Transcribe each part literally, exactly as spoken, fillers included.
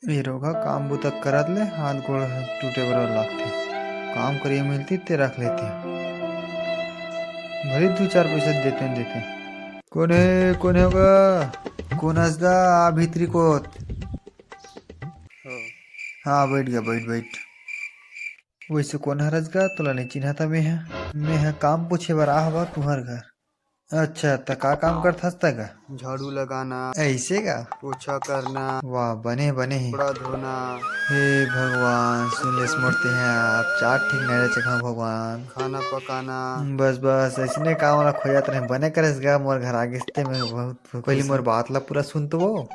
ए रोगहा काम बुता करत ले हाथ गोड़ ह टूटे बर लागथे। काम करिया मिलती ते रख लेते। भले दू चार पैसा देते न देते। कोन हे, कोन हे गा? कोन हस गा? आ भीतरी कोत। हाँ, बैठ गा, बैठ, बैठ। वैसे कोन हरस गा? तोला नहीं चिन्हा था मैं ह। मैं ह काम पूछे बर आ हवा तुहर घर। अच्छा, त का काम करथस त गा? झाड़ू लगाना। ऐसे का? पोछा करना। वाह, बने, बने हे। कपड़ा धोना। हे भगवान, सुन ले मोर ते ह, अब चार ठीक नहीं रहे चखा भगवान। खाना पकाना। बस, बस, ऐसने काम वाला खोजत रहे, बने करेस गा, मोर घर आगे से ते मैं बहुत खुश हूँ। पहली मोर बात ला पूरा सुन तो वो।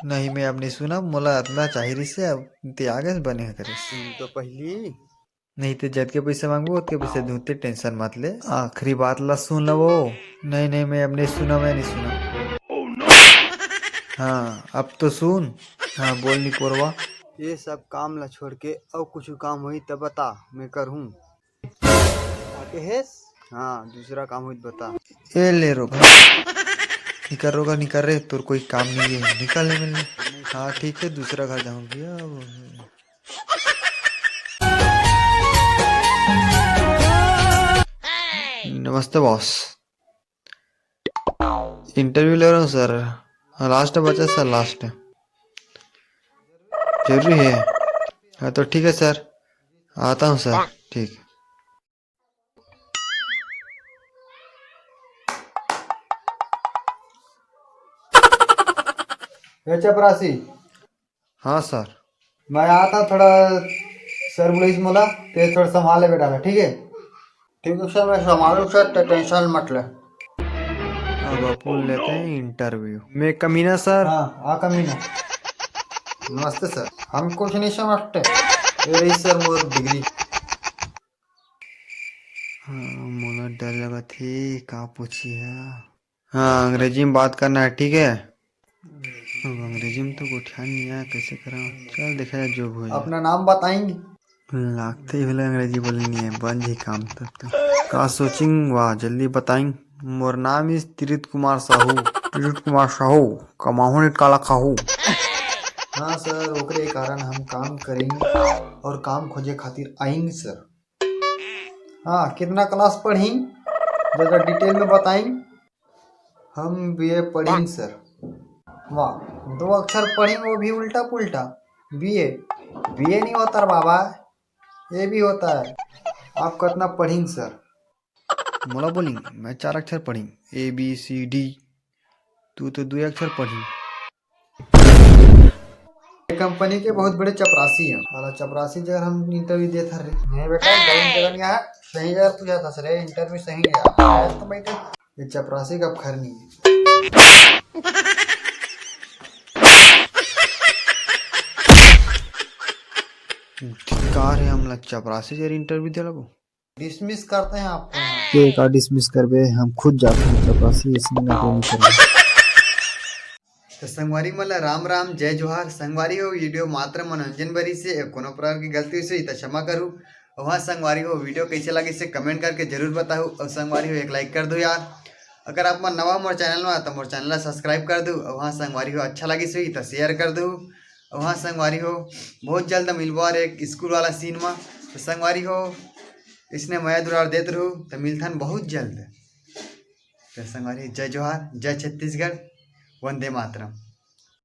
नहीं, मैं अब नहीं सुना, मोला अतना चाही रहिसे, अब ते आगे से बने करेस। सुन तो पहली। नहीं ते जतके पैसा मांगबो, ओतके पैसा दूं, ते tension मत ले। आखिरी बात ला सुन लो वो। नहीं, नहीं, मैं अब नहीं सुना, मैं नहीं सुना। हाँ, अब तो सुन। हाँ, बोल निपोरवा। ये सब काम ला छोड़ के अउ कुछ काम होई त बता, मैं करहूँ। आके हेस? हाँ, दूसरा काम होई त बता। ए ले रोगहा। निकर रोगहा, निकर रे, तोर कोई काम नहीं है, निकल ले मिलने। हाँ, ठीक है, दूसरा घर जाऊँ भैया। नमस्ते बॉस, interview ले रहा हूँ सर। हाँ, last बचा सर, last। जरूरी है? हाँ, तो ठीक है सर, आता हूँ सर। ठीक। ए चपरासी। हाँ सर। मैं आता थोड़ा, सर बुलाइस मोला, ते थोड़ा संभाल ले बेटा ला, ठीक है? ठीक है सर, मैं संभालूँ सर, ते tension मत ले। अब अपन लेते हैं interview। मैं कमीना सर। हाँ, आ कमीना। नमस्ते सर, हम कुछ नहीं समझते। ये रही सर मोर degree। हाँ, मोला डर लगत हे, का पूछही? हाँ, अंग्रेजी में बात करना है, ठीक है? अब अंग्रेजी में तो गोठियान नहीं आया, कैसे करा? चल, देखा जाए जो भी हो जाए। अपना नाम बताएंगे? लागथे ही होला अंग्रेजी बोले नहीं है, बन जी काम तब तो। का सोचिंग? वाह, जल्दी बताएंग। मोर नाम is तीर्थ कुमार साहू। तीर्थ कुमार साहू, कमाहू नहीं काला खाहू। हाँ सर, ओकरे कारण हम काम करेंगे और काम खोजे खातिर आएंगे सर। हाँ, कितना class पढ़ी? जरा detail में बताई। हम बीए पढ़ी सर। वाह, दो अक्षर पढ़ी, वो भी उल्टा पुल्टा। बीए, बीए नहीं होता रे बाबा, ए बी होता है। आप कितना पढ़ी सर? मोला बोली, मैं चार अक्षर पढ़ी, ए बी सी डी। तू तो दो अक्षर पढ़ी। ये कंपनी के बहुत बड़े चपरासी हैं। वाला चपरासी जगह हम interview देत हर रे। नहीं बेटा, गलत जगह नहीं आया, सही जगह पूछा था सर, interview सही नहीं आया। तो बैठे, ये चपरासी का घर नहीं है। धिक्कार है, हमला चपरासी जगह interview दिलाबो। Dismiss करते हैं आपको यहाँ। के का dismiss करबे, हम खुद जाते हैं चपरासी, इसमें ना कोई नहीं करेंगे। तो संगवारी मन ला राम राम, जय जोहार। संगवारी हो, video मात्र मनोरंजन बरी से, अगर कोनो प्रकार की गलती से तो क्षमा करू। और हाँ संगवारी हो, video कैसे लगी से comment करके जरूर बताहू। और संगवारी हो, एक like कर दो यार। अगर आप मन नवा मोर channel में तो मोर channel ला subscribe कर दो। और हाँ संगवारी हो, अच्छा लगी से तो share कर दो। और हाँ संगवारी हो, बहुत जल्द मिलबो यार एक school वाला scene में। तो संगवारी हो, इसने मया दुलार देत रहू, तो मिलथन बहुत जल्द। तो संगवारी, जय जोहार, जय छत्तीसगढ़, वंदे मातरम।